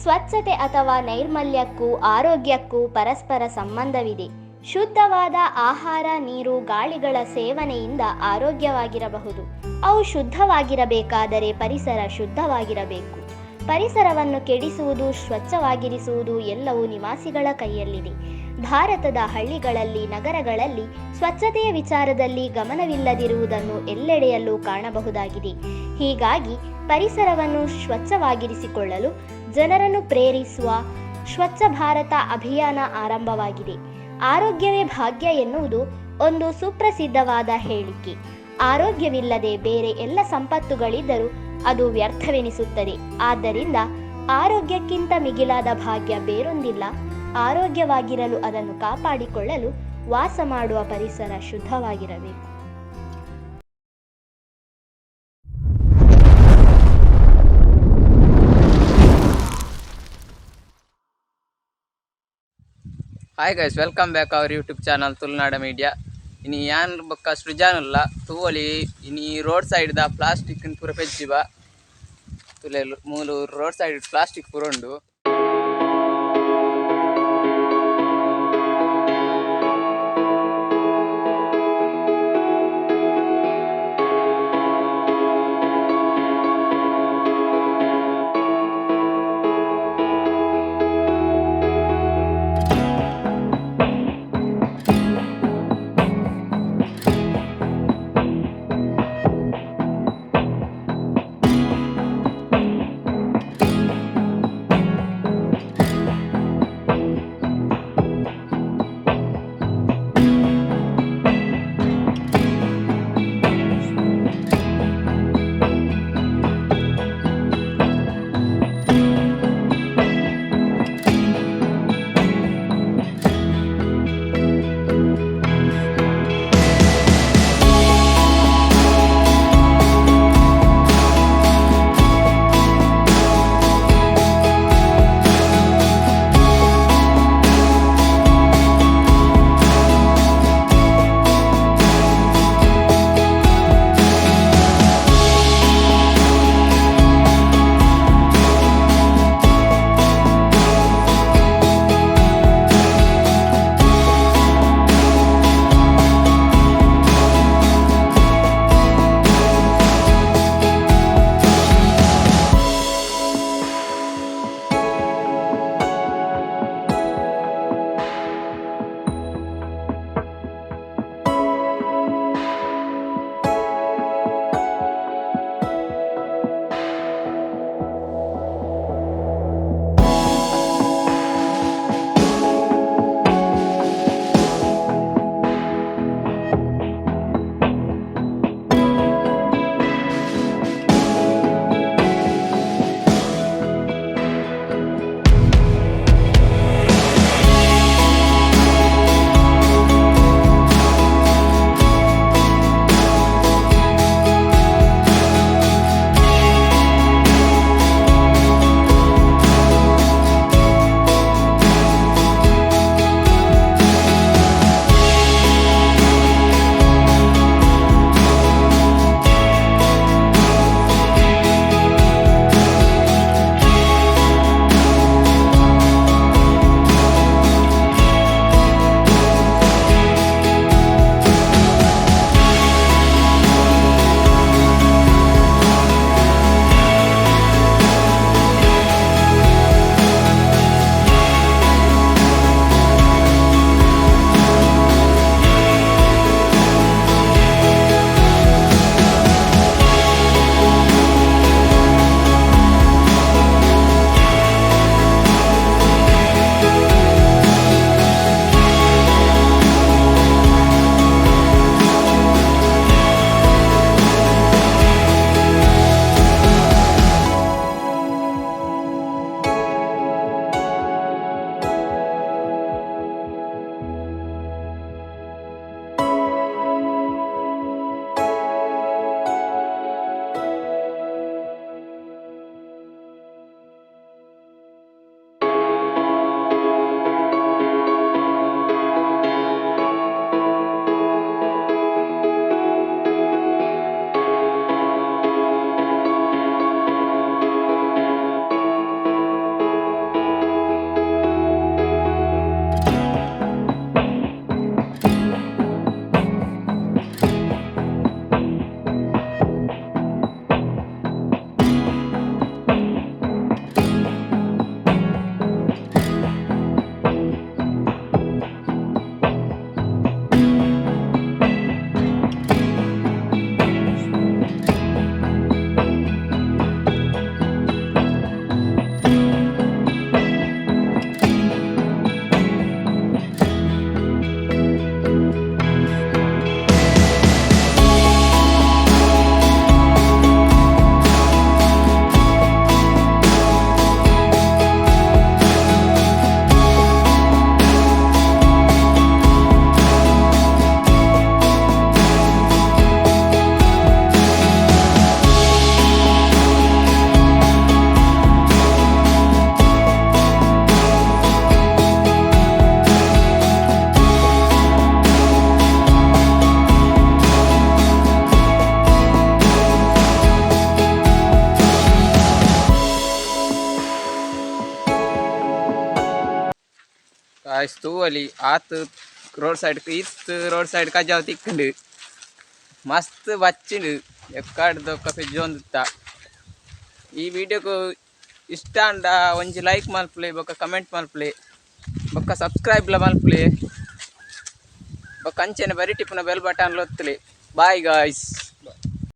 ಸ್ವಚ್ಛತೆ ಅಥವಾ ನೈರ್ಮಲ್ಯಕ್ಕೂ ಆರೋಗ್ಯಕ್ಕೂ ಪರಸ್ಪರ ಸಂಬಂಧವಿದೆ. ಶುದ್ಧವಾದ ಆಹಾರ, ನೀರು, ಗಾಳಿಗಳ ಸೇವನೆಯಿಂದ ಆರೋಗ್ಯವಾಗಿರಬಹುದು. ಅವು ಶುದ್ಧವಾಗಿರಬೇಕಾದರೆ ಪರಿಸರ ಶುದ್ಧವಾಗಿರಬೇಕು. ಪರಿಸರವನ್ನು ಕೆಡಿಸುವುದು, ಸ್ವಚ್ಛವಾಗಿರಿಸುವುದು ಎಲ್ಲವೂ ನಿವಾಸಿಗಳ ಕೈಯಲ್ಲಿದೆ. ಭಾರತದ ಹಳ್ಳಿಗಳಲ್ಲಿ, ನಗರಗಳಲ್ಲಿ ಸ್ವಚ್ಛತೆಯ ವಿಚಾರದಲ್ಲಿ ಗಮನವಿಲ್ಲದಿರುವುದನ್ನು ಎಲ್ಲೆಡೆಯಲ್ಲೂ ಕಾಣಬಹುದಾಗಿದೆ. ಹೀಗಾಗಿ ಪರಿಸರವನ್ನು ಸ್ವಚ್ಛವಾಗಿರಿಸಿಕೊಳ್ಳಲು ಜನರನ್ನು ಪ್ರೇರಿಸುವ ಸ್ವಚ್ಛ ಭಾರತ ಅಭಿಯಾನ ಆರಂಭವಾಗಿದೆ. ಆರೋಗ್ಯವೇ ಭಾಗ್ಯ ಎನ್ನುವುದು ಒಂದು ಸುಪ್ರಸಿದ್ಧವಾದ ಹೇಳಿಕೆ. ಆರೋಗ್ಯವಿಲ್ಲದೆ ಬೇರೆ ಎಲ್ಲ ಸಂಪತ್ತುಗಳಿದ್ದರೂ ಅದು ವ್ಯರ್ಥವೆನಿಸುತ್ತದೆ. ಆದ್ದರಿಂದ ಆರೋಗ್ಯಕ್ಕಿಂತ ಮಿಗಿಲಾದ ಭಾಗ್ಯ ಬೇರೊಂದಿಲ್ಲ. ಆರೋಗ್ಯವಾಗಿರಲು, ಅದನ್ನು ಕಾಪಾಡಿಕೊಳ್ಳಲು ವಾಸ ಮಾಡುವ ಪರಿಸರ ಶುದ್ಧವಾಗಿರಬೇಕು. Hi guys, welcome back our YouTube channel Tulunada media. ಇನಿ ಯಾನ್ ಬೊಕ್ಕ ಸೃಜಾನುಲ್ಲ ತೂವೊಲಿ. ಇನಿ ರೋಡ್ ಸೈಡ್ ದ ಪ್ಲಾಸ್ಟಿಕ್ ಪೂರ ಪೆಜ್ಜಿಬ ತುಲೆಲ್. ಮೂಲು ರೋಡ್ ಸೈಡ್ ಪ್ಲಾಸ್ಟಿಕ್ ಪೂರ ಉಂಡು. ಗಾಯ್ಸ್, ತೂವಲಿ ಆತ್ ರೋಡ್ ಸೈಡ್ ಇತ್ತು, ರೋಡ್ ಸೈಡ್ ಕಜಾವ್ ತಿಕ್ಕುಂಡು. ಮಸ್ತ್ ಬಚ್ಚಿಂಡು ಎಕ್ಕಾಡ್ದೊಕ್ಕ ಪೆಜ್ಜೊಂದಿತ್ತ. ಈ ವಿಡಿಯೋಗ್ ಇಷ್ಟ ಆಂಡ ಒಂಜಿ ಲೈಕ್ ಮಲ್ಪುಲೆ, ಬೊಕ್ಕ ಕಮೆಂಟ್ ಮಲ್ಪುಲೆ, ಬೊಕ್ಕ ಸಬ್ಸ್ಕ್ರೈಬ್ಲ ಮಲ್ಪುಲೆ, ಬೊಕ್ಕ ಅಂಚೆನೆ ಬರಿಟಿಪ್ಪುನ ಬೆಲ್ ಬಟನ್ ಒತ್ತುಲೆ. Bye guys.